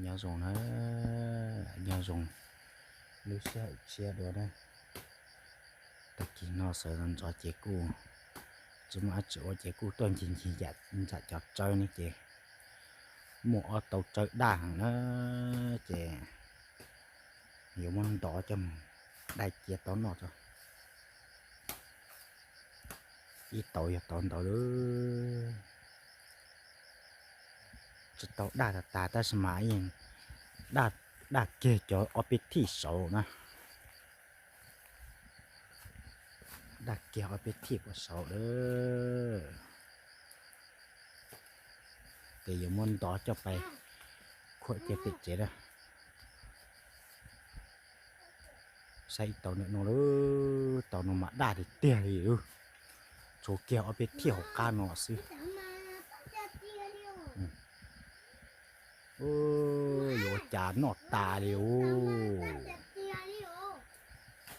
Nyob zoo na, nyob zoo lub sij hawm tshiab dua na. Tag kis no sawv ntxov ntxov ces kuj tsis muaj dab tsi ua ces kuj tuaj ncig ncig nram cov tsawb ne ces muaj ob tauv tsawb daj heev na, ces yuav muab ntov coj mus daj cia tau noj tso. Ib tauv yog tauv ntawd lawm, tsis tau daj tas tas tab sis mas yeej daj kiag cov ob peb thij saud na. Daj kiag ob peb thij puas saud lawm. Ces yuav muab ntov coj pais khuam cia pem tsev na. Saib ib tauv ntawm no lawm, tauv no mas daj tiag tiag li lawm. Tshuav kiag ob peb thij hauv qab no xwb. Yuav ua cas noj tas li os.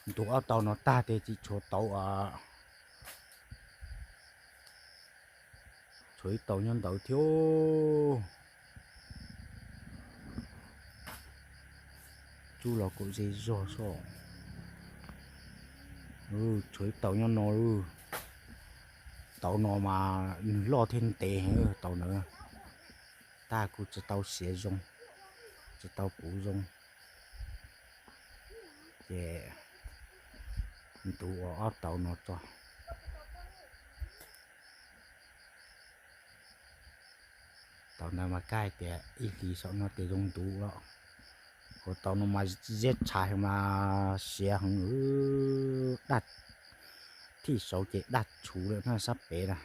Ntu ob tauv no tag ces tsis tshuav tauv, tshuav ib tauv nyob ntawd thiab. Tsub los kuj ze zog soj. Tshuav ib tauv nyob no lawm. Tauv no mas nws loj thiab ntev heev tauv ntawd. Tag kuj tsis tau siav zoo, tsis tau puv zoo. Ces ntu ua ob tauv no tso. Tauv ntawd mas kab hais tias ib hlis saum no ces zoo ntuv lawm. Hauv tauv no mas ziab tshav mas siav heev, daj thij saud ces daj tshuv lawm na sab pem na.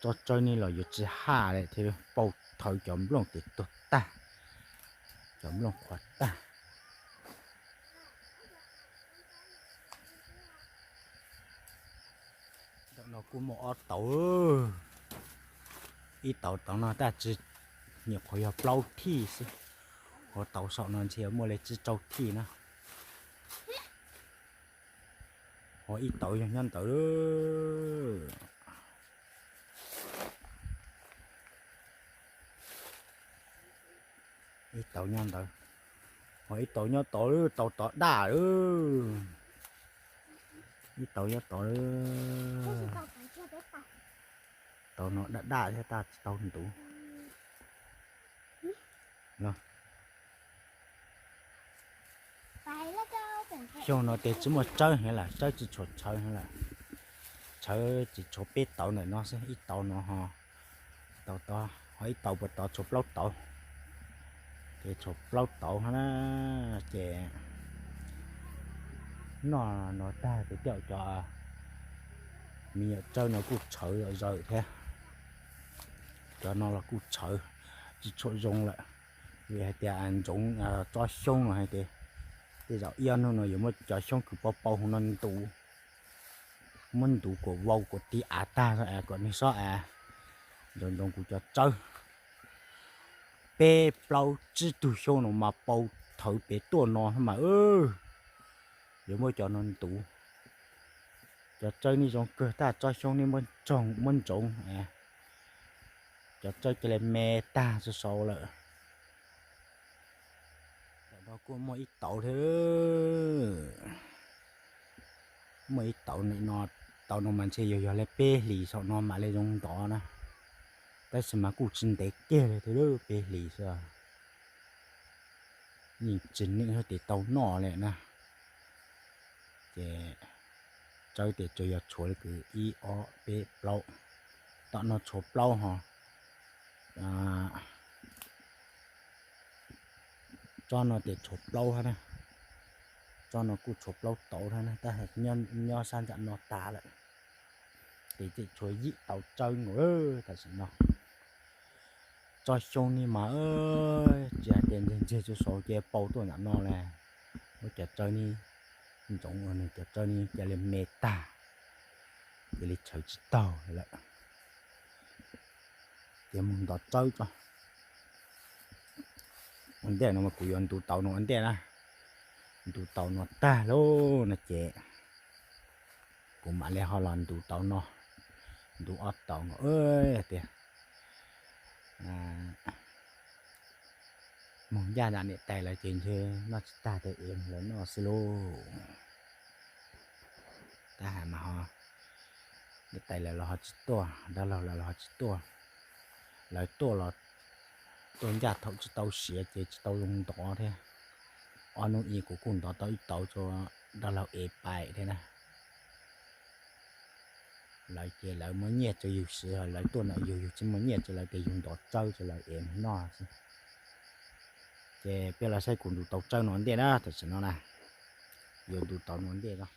Tsob tsawb ne los yuav tsis haj li thiab, pauv thawv cov nplooj ces tuag tag, cov nplooj qhuav tag. Ntawm no kuj muaj ob tauv, ib tauv tauv no tab sis nyuam qhuav yog plaub thij xwb, ho tauv saum no ntshe muaj li tsib rau thij na. Ho ib tauv yog nyob ntawd, ib tauv nyob ntawd, ho ib tauv nyob tod, tauv tod daj lawm, ib tauv nyob tod lawm. Tauv no daj daj thiab tab tsis tau ntuv. Xyoo no ces tsis muaj tsawb heev lawm, tsawb tsis tshuav tshawv heev lawm. Tshawv tsis tshuav peb tauv ntawm no xwb, ib tauv no ho, tauv tod ho ib tauv puas tod tshuav plaub tauv. Ces tshuav plaub tauv na, ces noj no tag ces tej zaum cov me nyuam tsawb no kuj tshawv zom zaws thiab. Cov no los kuj tshawv tsis tshua zoo lawm, vim hais tias ntsoov tsob xyoob no hais tias tej zaum ib ob hnub no yuav muab cov xyoob kws pau pau hauv no ntuv, muab ntuv kom vau kom ti av tag kom nws xob av ntsoov ntsoov kuv cov tsawb. Peb plaub tsib tug xyoob no mas pau thawv pem tuaj no mas, yuav muab cov no ntuv. Cov tsawb nej zoo kawg tab tsob xyoob nej muab ntsoov, cov tsawb cia li me tag tso sau lawm. Tam no kuj muaj ib tauv thiab, muaj ib tauv, tauv no mas ntshe yog yog li peb hlis saum no mam li zoo ntov na, tab sis mas kuj tsis ntev kiag li thiab, peb hlis xwb, yeej tsis nws hab tes tau noj li na. Ces tsawb tes tsuas yog tshuav li kws ib ob peb plaub, tom no tshuav plaub ho, tsob no tes tshuav plaub hab na, tsob no kuj tshuav plaub tauv hab na, tab nyob sab ntsam no tas lawm. Tes tseem tshuav yim tauv tsawb nkaus tam sim no. Tsob xyoob ne mas tsis hais tias ntseg ntseg tso sau cia pau tuaj nram no na, muab cov tsawb ne ntsoov, cov tsawb ne cia li me tag, cia li tshawv tsis taug lawm. Ces mus ntov tsawb tso. Ua ntej no mas kuv yuav ntu tauv no ua ntej na, ntu tauv no tag lauj no ces kuv mam li ho los ntu tauv no, ntu ob tauv no hais tias Moog ncaj nram niam tais lawv ces ntshe noj tsis tag, tes ev lawv noj xwb lauj. Tab has mas ho niam tais lawv los ho tsis tuaj, dab laug lawv los ho tsis tuaj. Lawv tuaj los tuaj ncaj thaum tsis tau siav ces tsis tau zoo ntov thiab. Ob hnub ib kuv kuj ntov tau ib tauv rau dab laug ev pais thiab na. Lawv ces lawv muaj nyiaj rau yug siv, lawv tuaj ntawm yug, yug tsis muaj nyiaj ces lawv tias yug ntov tsawb rau lawv ev noj xwb. Ces peb los saib kuv ntu tauv tsawb no ua ntej na, tam sim no na, yuav ntu tauv no ua ntej no.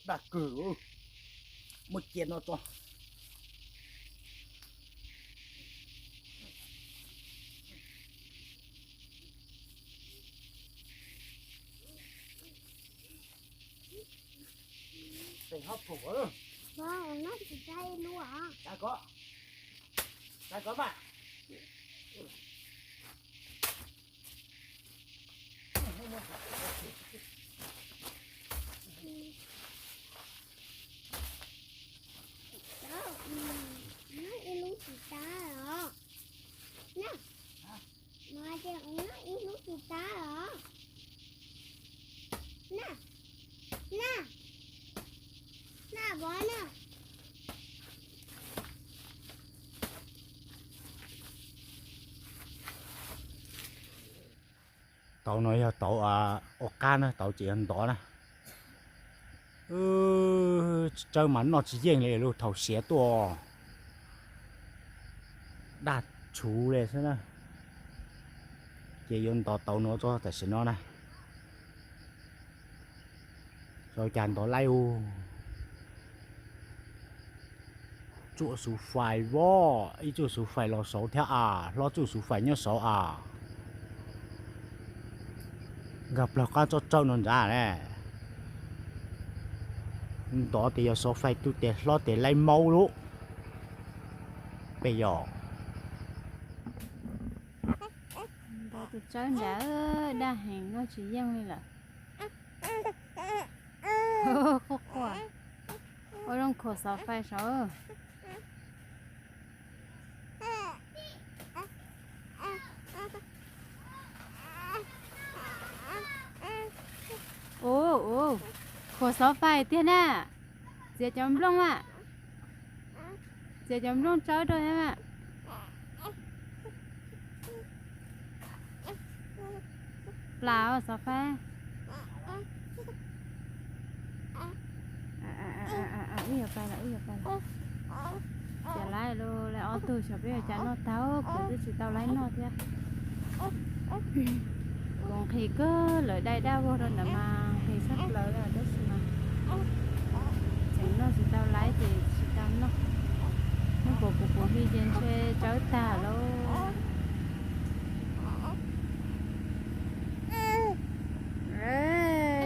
Dag kawg, muab cia no tso. Pem hauv pum. Ua, noj tsis tau ib lub os. Tsa ko, tsa ko mas. Noj ib lub tsis tau os. Noj, mas tias noj ib lub tsis tau os. Noj, noj, noj pov noj. Tauv no yog tauv ua qab na, tauv tseem yog ntov na. Tsawb mas noj tsis yeej li lub thaum siav tuaj, daj tshuv li xwb na. Ces yuav ntov tauv no tso tam sim no na. Rau cas ntov laib u. Tsuam xuv fais voj, ib tsuam xuv fais los saud thiab as, hlob tsuam xuv fais nyob saud as. Nkag plaws qab tsob tsawb no nrad ne. Ntov tias yog xuv fais tu tes hlob tes laib maub lub. Peb yog ntov tus tsawb nrad, daj heev noj tsis yeej li lawm. Quaj quaj, ua zoo khuam xuv fais saud. Ua, ua, khuam xuv fais tiag na. Txiav cov nplooj a. Txiav cov nplooj tsawb rau thiab a. Plam xuv fais. Wb yuav pais lawm, wb yuav pais lawm. Txiav laib lawm, ob tug xyov peb yuav cas noj tag, kuv twb tsis tau laib noj thiab. Kuv nqhis kawg lawm, dai daj vog rau ntawd mas nqhis tshaj plaws li tab sis mas tseem noj tsis tau laib ces tsis tau noj. Hnub puas kuv puv hli ces ntshe tsawb tag lauj.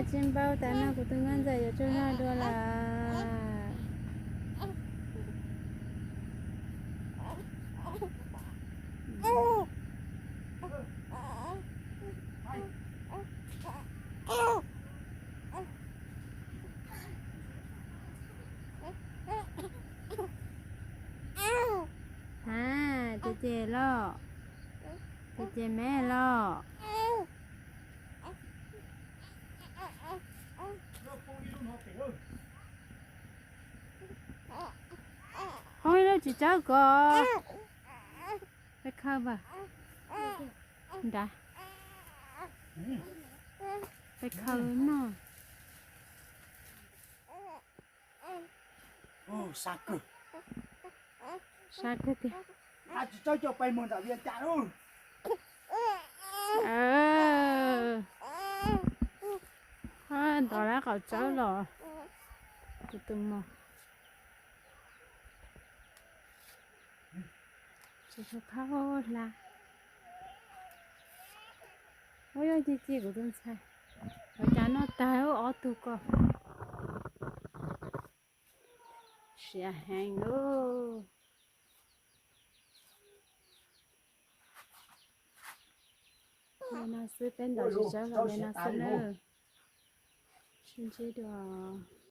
Tsis npau taws no kuv tus nkauj ntxawm yuav tsaug zog dua lawm. Ha. ces los, ces ces me los. Hoob ib lub tsis tsawb ko. Peb khawb nrad, peb khawb noj. Sab kawg tiag. Tsis tsawb coj pais mus nram Vias Cas lawm. Ntaus lawv qhov tsawb los, tus tus mos. Tsis tshua khawb hla. Ua yog ci ci kuv tus ntxhais, ua cas noj tag ob tug ko. Siav heev lauj. Me no xwb, peb ntaus tsis tsawb los me no xwb na. Sib ntsib dua.